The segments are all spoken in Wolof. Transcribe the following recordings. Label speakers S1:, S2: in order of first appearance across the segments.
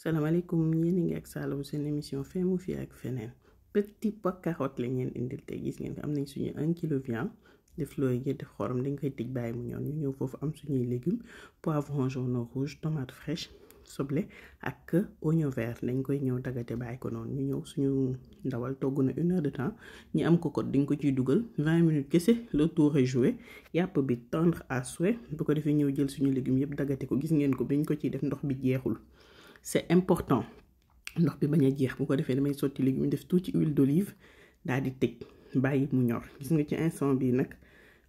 S1: salaamaaleykum yéen a ngi ak Saloum seen émission Femme fii ak feneen petit pois carotte la ngeen indil tey gis ngeen am nañ suñu 1 kilo viande def looy def xorom dañ koy tëj bàyyi mu ñor ñu ñëw foofu am suñuy légumes poivron jaune rouge tomate fraîche soble ak oignon vert dañ koy ñëw dagate bàyyi ko noonu ñu ñëw suñu ndawal togg na 1 heure de temps ñi am cocotte dañ ko ciy dugal 20 minutes kese le tour est joué yàpp bi tendre à souhait bu ko defee ñëw jël suñu légumes yëpp dagate ko gis ngeen ko biñ ko ciy def ndox bi jeexul. C'est important ndox bi bañ a jeex bu ko defee damay sotti légumes def tuuti huile d'olive daal di tëj bàyyi mu ñor gis nga ci instant bi nag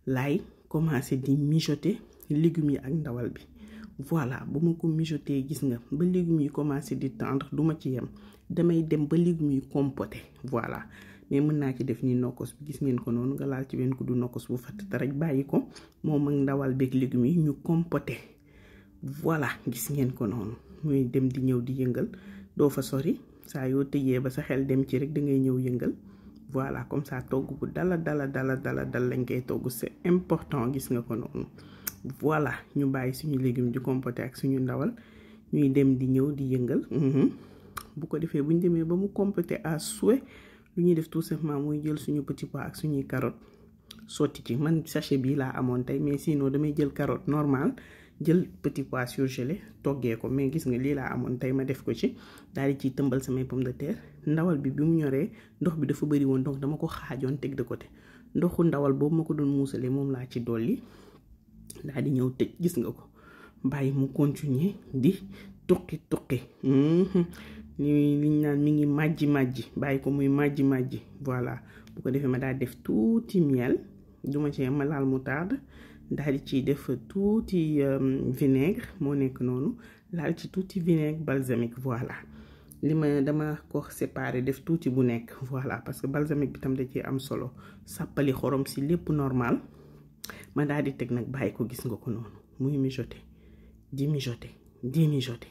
S1: laay commencé di mijoter légumes yi ak ndawal bi voilà bu ma ko mijoter gis nga ba légumes yi commencé di tendre du ma ci yem damay dem ba légumes yi compoté voilà mais mën naa ci def ni nokkos bi gis ngeen ko noonu nga laal ci benn kuddu nokkos bu fatt rek bàyyi ko moom ak ndawal beeg légumes yi ñu compoté voilà gis ngeen ko noonu muy dem di ñëw di yëngal doo fa sori saa yoo tëjee ba sa xel dem ci rek da ngay ñëw yëngal voilà comme ça togg bu dal lañ koy togg c'est important gis nga ko noonu voilà ñu bàyyi suñu légumes di compoter ak suñu ndawal ñuy dem di ñëw di yëngal bu ko defee bu ñu demee ba mu compoter à souhait lu ñuy def tout simplement muy jël suñu petit pois ak suñuy carotte sotti ci man sachet bii laa amoon tey mais sinon damay jël carotte normal jël petit pois surgelé toggee ko mais gis nga lii laa amoon tey ma def ko ci daal di ciy tëmbal samay pomme de terre ndawal bi mu ñoree ndox bi dafa bëri woon donc dama ko xaajoon teg de côté ndoxu ndawal boobu ma ko doon muusalee moom laa ci dolli daal di ñëw tëj gis nga ko bàyyi mu continuer di tuqi liñ naan mi ngi màjji bàyyi ko muy màjji voilà bu ko defee ma daal def tuuti miel duma ci ma laal moutarde daal di ciy def tuuti vinaigre moo nekk noonu laal ci tuuti vinaigre balsamique voilà li ma dama ko séparé def tuuti bu nekk voilà parce que balsamique bi tam da ci am solo sàppali xorom si lépp normal ma daal di teg nag bàyyi ko gis nga ko noonu muy mijoter di mijoter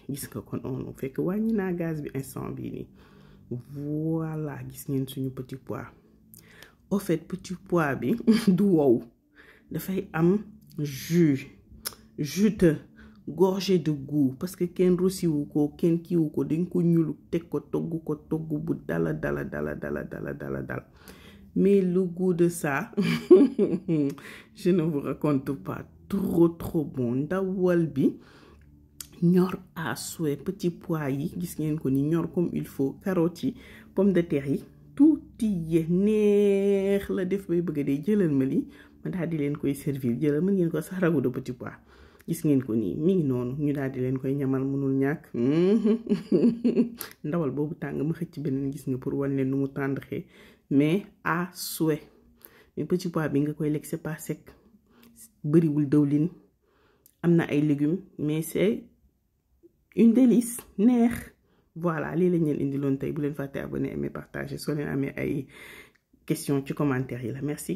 S1: gis nga ko noonu fekk wàññi naa gaz bi instant bii nii voilà gis ngeen suñu petit pois au fait petit pois bi du wow dafay am jus juteux gorgé de goût parce que kenn rossiwu ko kenn kiiwu ko dañ ko ñulu teg ko togg bu dala mais le goût de ça je ne vous raconte pas trop bon ndawal bi ñor à souhait petit pois yi gis ngeen ko ni ñor comme il faut carottes yi pomme de terre yi tuuti ye neex la def bay bëgg dee jëlal ma li ma daal di leen koy servir jëlal mën ngeen ko sax ragu de petit pois gis ngeen ko nii mi ngi noonu ñu daal di leen koy ñamal mënul ñàkk ndawal boobu tàng ma xëcc beneen gis nga pour wan leen nu mu tàndaxee mais à souhait mais petit pois bi nga koy lekk c'est pas sec bëriwul dëwlin am na ay légumes mais c'est une délice neex voilà lii lañ leen indiloon tey bu leen fàtte abonné aimer partager soo leen amee ay question ci commentaire yi la merci